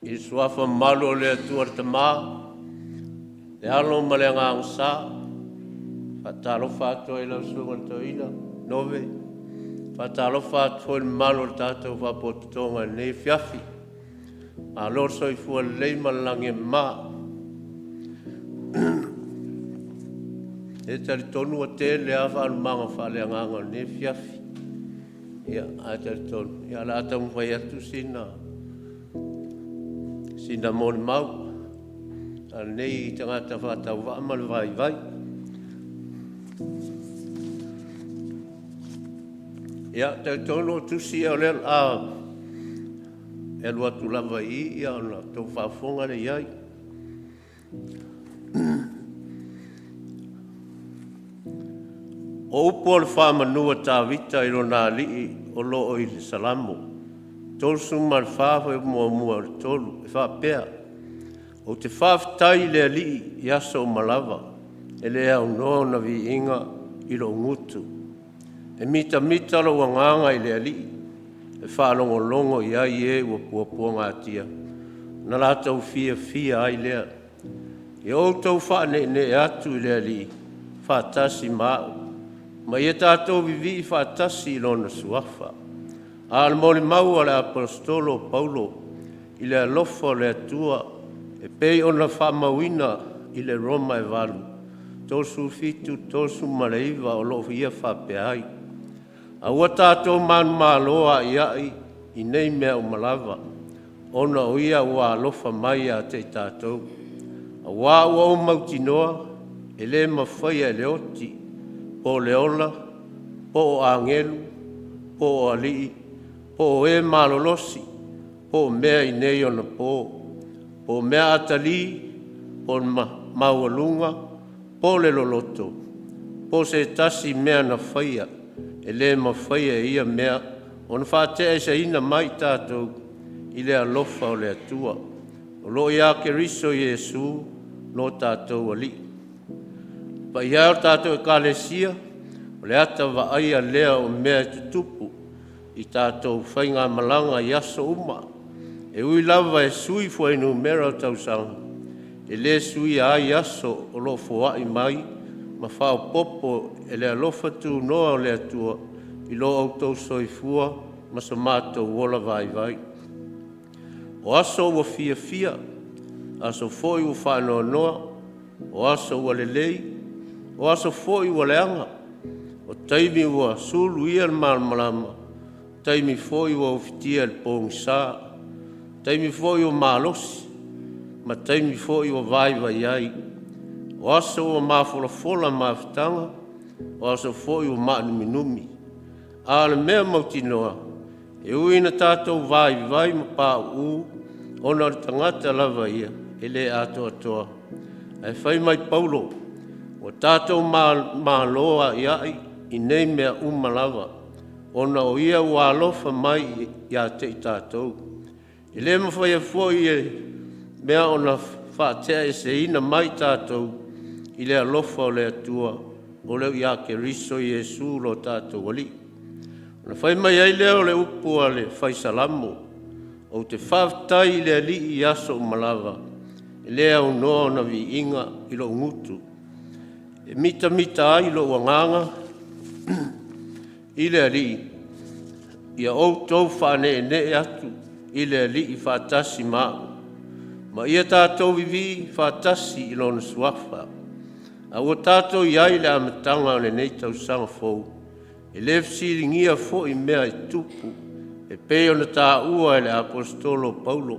I le suafa mamalu o le Atua le Tama, le Alo ma le Agaga Sa, e faatalofa atu ai i lau Susuga i le Toeaina Nove, e faatalofa atu foi i le mamalu o le tatou Faalapotopotoga i lenei afiafi. Malo le soifua lelei ma le lagi e mama. E talitonu ua tele lava faalumaga faaleagaga o lenei afiafi, ae talitonu o le a taumafai atu sina molimau a lenei tagata faatauvaa ma le vaivai. Ia, e talitonu o tusi ia o lea o le a alu atu lava i i ona outou faafofoga lea i ai. O upu o le faamanu a Tavita i lona Alii o lo o i le Salamo 34 fuaiupu 1-3 e faapea: Ou te faafetai i le Alii i aso uma lava, e le aunoa ona viiga i lou gutu. E mitamita lou agaga i le Alii, e faalogologo i ai e ua puapuagatia ona latou fiafia ai lea. Ia outou faaneenee atu i le Alii faatasi ma a'u, ma ia tatou vivii faatasi i Lona Suafa. A o le molimau a le Aposetolo o Paulo i le alofa o le Atua e pei ona faamauina i le Roma e 8:37-39 o lo o ia faapea ai: “Aua tatou te manumalo a'ia'i i nei mea uma lava, ona o Ia ua alofa mai ia te i tatou. Auā ua ou mautinoa, e le mafaia e le oti, po o le ola, po o agelu, po o alii, po o e malolosi, po o mea i nei ona po, po o mea atalii, po o le maualuga, po o le loloto, po o se tasi mea na faia, e le mafaia e ia mea ona faateaeseina mai tatou i le alofa o le Atua, o lo o ia Keriso Iesu lo tatou Alii.” Le paia e o le tatou Ekalesia, o le ata vaaia lea o mea e tutupu i tatou faigamalaga i aso uma. E ui lava e sui fuainumera o tausaga, e le suia ai aso o lo o foai mai ma faaopoopo e le alofa tunoa o le Atua i lo outou soifua ma so matou ola vaivai. O aso ua fiafia, aso foi ua faanoanoa, o aso ua lelei, o aso foi ua leaga, o taimi ua suluia le malamalama, o taimi foi ua ufitia i le pogisa, o taimi foi ua malosi, ma taimi foi ua vaivai ai, o aso ua mafolafola mafutaga, o aso foi ua maanuminumi. A o le mea mautinoa, e ui ina tatou vaivai ma pauu ona o le tagata lava ia e le atoatoa, ae fai mai Paulo, “Ua tatou malo a'ia'i i nei mea uma lava, ona o Ia ua alofa mai ia te i tatou. E le mafaia foi e mea ona faateaeseina mai tatou i le alofa o le Atua o lo o ia Keriso Iesu lo tatou Alii.” Ona fai mai ai lea o le upu a le Fai Salamo, “Ou te faafetai i le Alii i aso uma lava, e le aunoa ona viiga i lou gutu. E mitamita ai lou agaga i le Alii, ia outou faaneenee atu i le Alii faatasi ma a'u, ma ia tatou vivii faatasi i Lona Suafa.” A ua tatou i ai i le amataga o lenei tausaga fou, e le fesiligia foi mea e tutupu e pei ona taua e le Aposetolo o Paulo.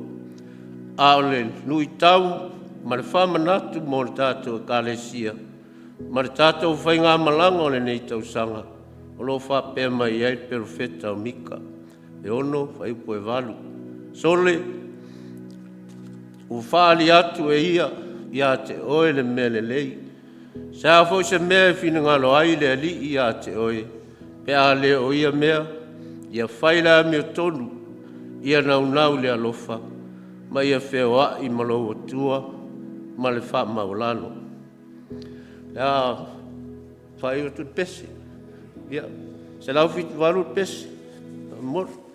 A o le luitau ma le faamanatu mo le tatou Ekalesia ma le tatou faigamalaga o lenei tausaga o lo o faapea mai ai le Perofeta o Mika 6:8, “Sole, ua faaali atu e ia ia te oe le mea lelei. O se a foi se mea e finagalo ai le Alii ia te oe, pe a le o ia mea, ia fai le amiotonu, ia naunau i le alofa, ma ia feoai ma lou Atua ma le faamaualalo.” O le a faaiu atu le pese. Ia, 178 le pese faamolemole.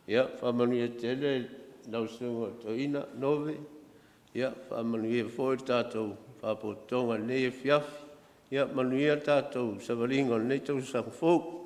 Ia faamanuia tele i lau Susuga i le Toeaina Nove, faamanuia foi le tatou Faalapotopotoga i lenei afiafi. Ia manuia le tatou savaliga o lenei tausaga fou.